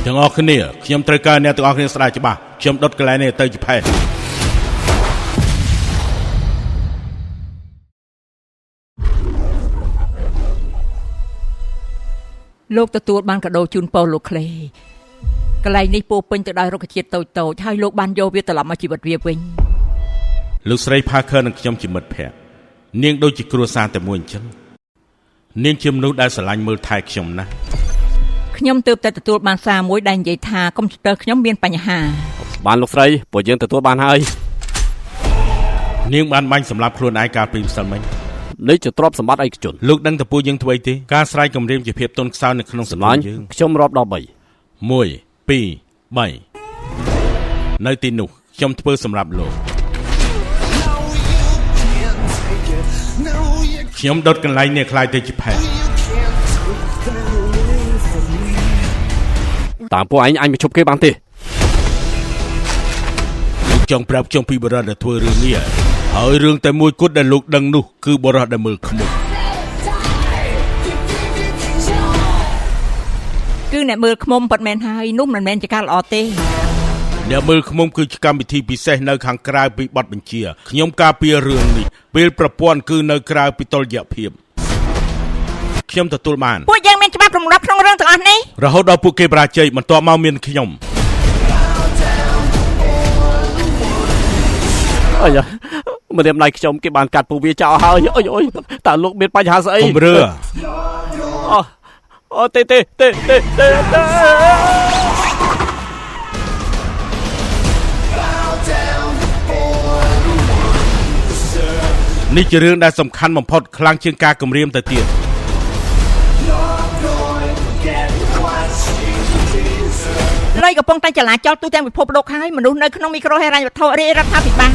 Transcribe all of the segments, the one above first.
ទាំងអស់គ្នាខ្ញុំត្រូវការអ្នកទាំងអស់គ្នាស្ដាយច្បាស់ខ្ញុំដុតកន្លែងនេះទៅជាផេះ លោកទទួលបានកាដូជូនពរលោកក្លេកន្លែងនេះពោពេញទៅដោយរុក្ខជាតិតូចៗហើយលោកបានយកវាត្រឡប់មកជីវិតវាវិញ លោកស្រី Parker និងខ្ញុំជាមិត្តភក្តិនាងដូចជាគ្រួសារតែមួយអញ្ចឹងនាងជាមនុស្សដែលស្រឡាញ់មើលថែខ្ញុំណាស់ ខ្ញុំទើបតែទទួលបានសារមួយដែលនិយាយថាកុំព្យូទ័រខ្ញុំមានបញ្ហា បានលោកស្រីពួកយើងទទួលបានហើយ នាងបានបាញ់សម្លាប់ខ្លួនឯងកាលពីម្សិលមិញ នេះជាទ្រព្យសម្បត្តិឯកជន លោកដឹងតែពួកយើងធ្វើអីទេការស្រែកគំរាមជាភាពទន់ខ្សោយនៅក្នុងស សម្លាញ់ ង្គមយើង ខ្ញុំរាប់ដល់3 1 2 3នៅទីនោះខ្ញុំធ្វើសម្រាប់លោកខ្ញុំដុតកន្លែងនេះខ្លាយទៅជាផេះ តាមពួកឯងអញមិនឈប់គេបានទេ លោកចង់ប្រាប់ខ្ញុំពីបរិសដែលធ្វើរឿងនេះហើយរឿងតែមួយគត់ដែលលោកដឹងនោះគឺបរិសដែលមើលខ្មុំ គឺអ្នកមើលខ្មុំពិតមែនហើយនោះមិនមែនជាការល្អទេ អ្នកមើលខ្មុំគឺជាកម្មវិធីពិសេសនៅខាងក្រៅពីបទបញ្ជាខ្ញុំការពាររឿងនេះពេលប្រព័ន្ធគឺនៅក្រៅពីតុល្យភាពខ្ញុំទទួលបាន ពួកយើងមានច្បាប់រំលឹកក្នុងរឿងទាំងអស់នេះ រហូតដល់ពួកគេបរាជ័យបន្ទាប់មកមានខ្ញុំ អីយ៉ាម្រាមដៃខ្ញុំគេបានកាត់ពួកវាចោលហើយអុយអុយតើលោកមានបញ្ហាស្អី កុំរើ អូអូទេទេទេទេទេទេ នេះជារឿងដែលសំខាន់បំផុតខ្លាំងជាងការគំរាមទៅទៀត លុយកំពុងតែចលាចលទូទាំងពិភពលោកហើយមនុស្សនៅក្នុងមីក្រូហិរញ្ញវត្ថុរាជរដ្ឋាភិបាល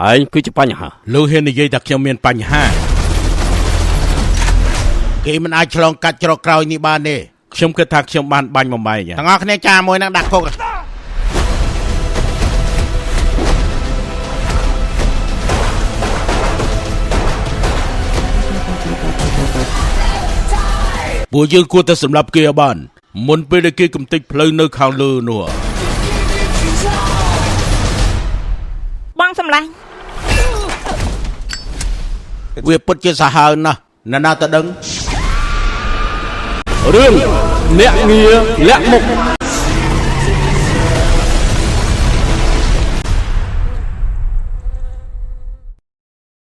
ឯងគឺជាបញ្ហា លោកហ៊ាននិយាយថាខ្ញុំមានបញ្ហា គេមិនអាចឆ្លងកាត់ច្រកក្រោយនេះបានទេ ខ្ញុំគិតថាខ្ញុំបានបាញ់បំបែក ទាំងអស់គ្នាចាមួយនឹងដាក់គុក ពួកយើងគួរតែសម្លាប់គេឲ្យបានមុនពេលដែលគេកំទេចផ្លូវនៅខាងលើនោះ បងសម្លាញ់ វាពិតជាសាហាវណាស់នរណាទៅដឹង រឿងអ្នកងារលាក់មុខ